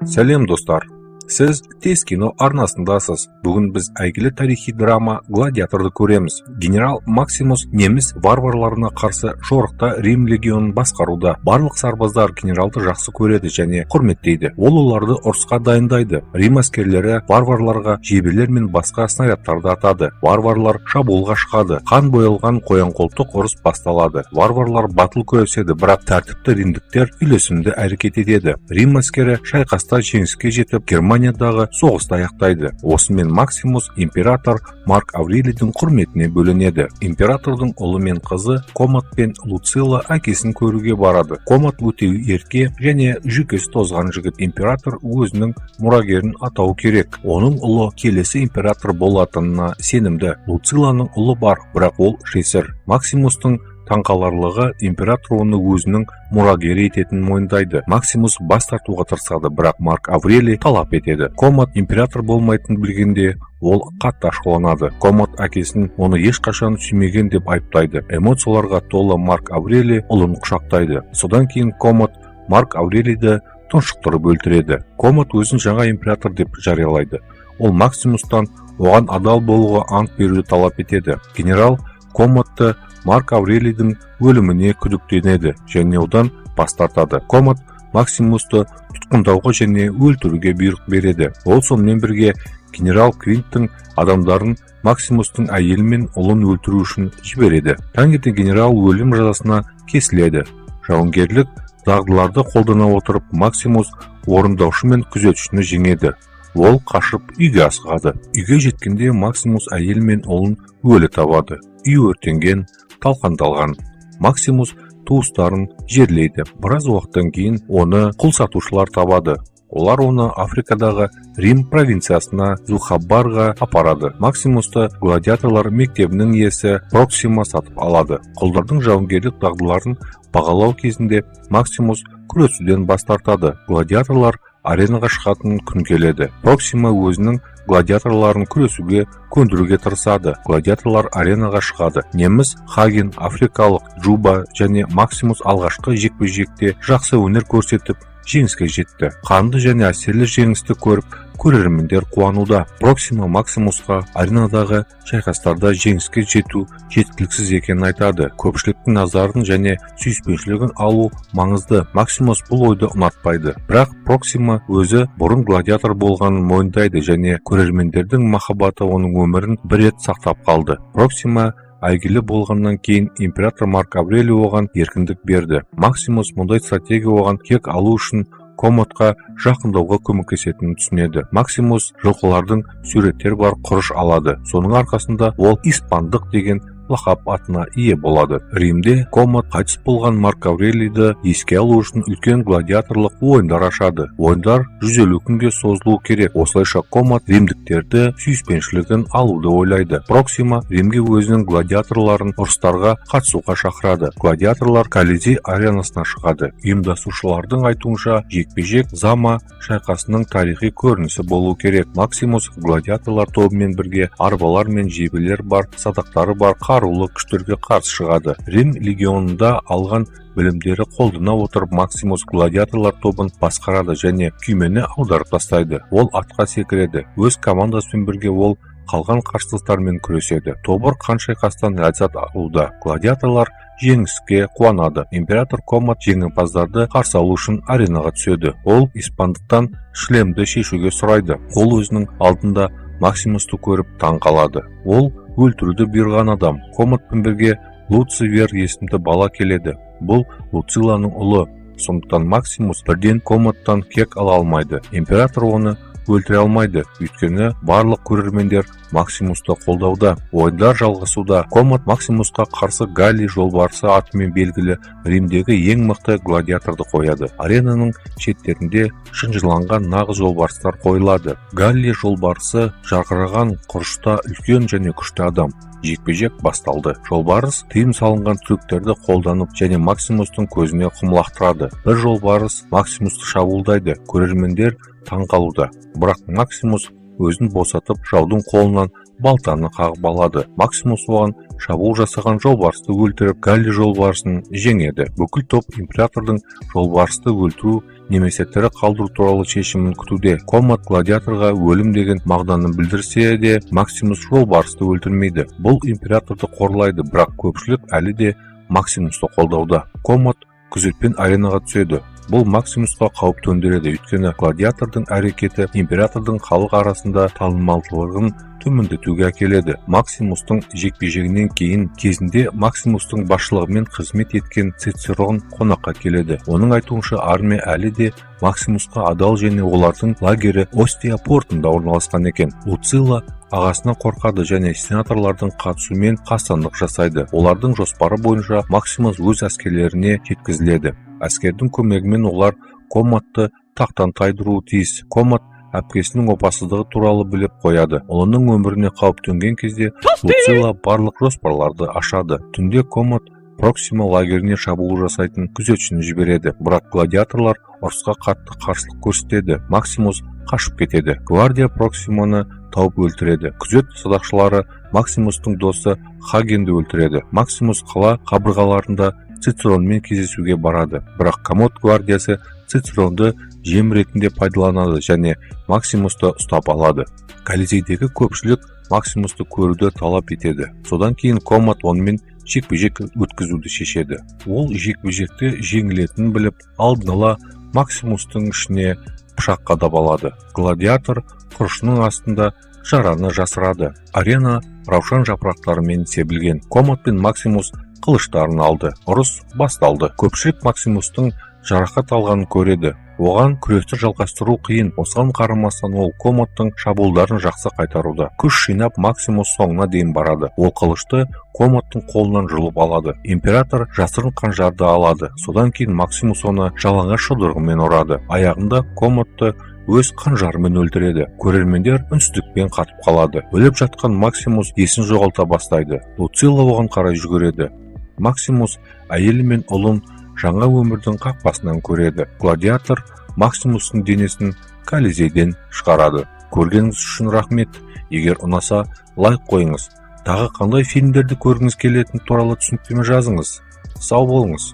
Сәлем, достар! Сіз Тез кино арнасындасыз. Бүгін біз әйгілі тарихи драма «Гладиаторды» көреміз. Генерал Максимус неміс варварларына қарсы жорықта Рим легионын басқаруда. Барлық сарбаздар генералды жақсы көреді және құрметтейді. Ол оларды ұрысқа дайындайды. Рим әскерлері варварларға жебелер мен басқа снарядтарды атады. Варварлар шабуылға шығады. Қан боялған қоян-қолтық ұрыс басталады. Варварлар батыл күреседі, бірақ тәртіпті римдіктер үйлесімді әрекет етеді. Рим әскері шайқаста жеңіске жетіп, Германиядағы соғысты аяқтайды. Осымен Максимус император Марк Аврелийдің құрметіне бөленеді. Императордың ұлы мен қызы Коммод пен Луцилла әкесін көруге барады. Коммод өте ерке және жүйкесі тозған жігіт. Император өзінің мұрагерін атау керек. Оның ұлы келесі император болатынына сенімді. Луцилланың ұлы бар, бірақ ол жесір. Максимустың таңқаларлығы, император оны өзінің мұрагері ететінін мойындайды. Максимус бас тартуға тырысады, бірақ Марк Аврелий талап етеді. Коммод император болмайтынын білгенде, ол қатты ашуланады. Коммод әкесін оны ешқашан сүймеген деп айыптайды. Эмоцияларға толы Марк Аврелий ұлын құшақтайды. Содан кейін Коммод Марк Аврелийді тұншықтырып өлтіреді. Коммод өзін жаңа император деп жариялайды. Ол Максимустан оған адал болуға ант беруді талап етеді. Генерал Коммодты Марк Аврелийдің өліміне күдіктенеді және одан бас тартады. Коммод Максимусты тұтқындауға және өлтіруге бұйрық береді. Ол сонымен бірге генерал Квинттің адамдарын Максимустың әйелі мен ұлын өлтіру үшін жібереді. Таңертең генерал өлім жазасына кесіледі. Жауынгерлік дағдыларды қолдана отырып, Максимус орындаушы мен күзетшіні жеңеді. Ол қашып, үйге асығады. Үйге жеткенде Максимус әйел мен ұлын өлі табады. Үй өртенген, талқандалған. Максимус туыстарын жерлейді. Біраз уақыттан кейін оны құл сатушылар табады. Олар оны Африкадағы Рим провинциясына, Зухаббарға апарады. Максимусты гладиаторлар мектебінің иесі Проксима сатып алады. Құлдардың жауынгерлік дағдыларын бағалау кезінде Максимус күресуден бас тартады. Гладиаторлар аренаға шығатын күн келеді. Проксима өзінің гладиаторларын күресуге көндіруге тырысады. Гладиаторлар аренаға шығады. Неміс Хаген, африкалық Джуба және Максимус алғашқы жекпе-жекте жақсы өнер көрсетіп, жеңіске жетті. Қанды және әсерлі жеңісті көріп, көрермендер қуануда. Проксима Максимусқа аренадағы шайқастарда жеңіске жету жеткіліксіз екенін айтады. Көпшіліктің назарын және сүйіспеншілігін алу маңызды. Максимус бұл ойды ұнатпайды, бірақ Проксима өзі бұрын гладиатор болғанын мойындайды және көрермендердің махаббаты оның өмірін бір рет сақтап қалды. Проксима әйгілі болғаннан кейін император Марк Аврелий оған еркіндік берді. Максимус мұндай стратегия оған кек алу үшін Коммодқа жақындауға көмектесетінін түсінеді. Максимус жылқылардың суреттері бар құрыш алады. Соның арқасында ол Испандық деген лақап атына ие болады. Римде Коммод қайтыс болған Марк Аврелийді еске алу үшін үлкен гладиаторлық ойындар ашады. Ойындар 150 күнге созылуы керек. Осылайша Коммод римдіктерді сүйіспеншілігін алуды ойлайды. Проксима Римге өзінің гладиаторларын ұрыстарға қатысуға шақырады. Гладиаторлар Колизей аренасына шығады. Ұйымдастырушылардың айтуынша, жекпе-жек Зама шайқасының тарихи көрінісі болуы керек. Максимус гладиаторлар тобымен бірге арбалар мен жебелер бар, садақтары бар қарулы күштерге қарсы шығады. Рим легионында алған білімдері қолдана отырып, Максимус гладиаторлар тобын басқарады және күймені аударып тастайды. Ол атқа секіреді. Өз командасымен бірге ол қалған қарсыластармен күреседі. Тобыр қан шайқастан ләззат алуда. Гладиаторлар жеңіске қуанады. Император Коммод жеңімпаздарды қарсы алу үшін аренаға түседі. Ол испандықтан шлемді шешуге сұрайды. Ол өзінің алдында Максимусты көріп таң қалады. Ол өлтіруді бұйырған адам. Коммодпен бірге Луций Вер есімді бала келеді. Бұл Луциланың ұлы. Сондықтан Максимус бірден Коммодтан кек ала алмайды. Император оны өлтіре алмайды, өйткені барлық көрермендер Максимусты қолдауда. Ойындар жалғасуда. Коммод Максимусқа қарсы Галлий жолбарысы атымен белгілі Римдегі ең мықты гладиаторды қояды. Аренаның шеттерінде шынжырланған нағыз жолбарыстар қойылады. Галлий жолбарысы жарқыраған құрышта үлкен және күшті адам. Жекпе-жек басталды. Жолбарыс тыйым салынған трюктерді қолданып және Максимустың көзіне құм лақтырады. Бір жолбарыс Максимусты шабуылдайды. Көрермендер таң қалуда, бірақ Максимус өзін босатып, жаудың қолынан Балтаны қағып алады. Максимус оған шабуыл жасаған жолбарысты өлтіріп, Галли жолбарысын жеңеді. Бүкіл топ императордың жолбарысты өлтіру немесе тірі қалдыру туралы шешімін күтуде. Коммод гладиаторға өлім деген мағынаны білдірсе де, Максимус жолбарысты өлтірмейді. Бұл императорды қорлайды, бірақ көпшілік әлі де Максимусты қолдауда. Коммод күзетпен аренаға түседі. Бұл Максимусқа қауіп төндіреді, өйткені гладиатордың әрекеті императордың халық арасында танымалдылығын төмендетуге әкеледі. Максимустың жекпе-жегінен кейін кезінде Максимустың басшылығымен қызмет еткен Цицерон қонаққа келеді. Оның айтуынша, армия әлі де Максимусқа адал және олардың лагері Остия портында орналасқан екен. Луцилла ағасынан қорқады және сенаторлардың қатысуымен қастандық жасайды. Олардың жоспары бойынша, Максимус өз әскерлеріне жеткізіледі. Әскердің көмегімен олар Коммодты тақтан тайдыруы тиіс. Коммод әпкесінің опасыздығы туралы біліп қояды. Ұлының өміріне қауіп төнген кезде Луцилла барлық жоспарларды ашады. Түнде Коммод Проксима лагеріне шабуыл жасайтын күзетшіні жібереді, бірақ гладиаторлар ұрысқа қатты қарсылық көрсетеді. Максимус қашып кетеді. Гвардия Проксиманы тауып өлтіреді. Күзет садақшылары Максимустың досы Хагенді өлтіреді. Максимус қала қабырғаларында Цицеронмен кездесуге барады, бірақ Коммод гвардиясы Цицеронды жем ретінде пайдаланады және Максимусты ұстап алады. Колизейдегі көпшілік Максимусты көруді талап етеді. Содан кейін Коммод онымен жекпе-жек өткізуді шешеді. Ол жекпе-жекте жеңілетінін біліп, алдын ала Максимустың ішіне пышақ қадап алады. Гладиатор құрышының астында жараны жасырады. Арена раушан жапырақтарымен себілген. Коммод пен Максимус қылыштарын алды. Ұрыс басталды. Көпшілік Максимустың жарақат алғанын көреді. Оған күресті жалғастыру қиын. Осыған қарамастан, ол Коммодтың шабуылдарын жақсы қайтаруда. Күш жинап, Максимус соңына дейін барады. Ол қылышты Коммодтың қолынан жұлып алады. Император жасырын қанжарды алады. Содан кейін Максимус оны жалаңаш жұдырығымен ұрады. Аяғында Коммодты өз қанжарымен өлтіреді. Көрермендер үнсіздікпен қатып қалады. Өліп жатқан Максимус есін жоғалта бастайды. Луцилла оған қарай жүгіреді. Максимус әйелі мен ұлын жаңа өмірдің қақпасынан көреді. Гладиатор Максимустың денесін Колизейден шығарады. Көргеніңіз үшін рахмет. Егер ұнаса, лайк қойыңыз. Тағы қандай фильмдерді көргіңіз келетіні туралы түсініктеме жазыңыз. Сау болыңыз.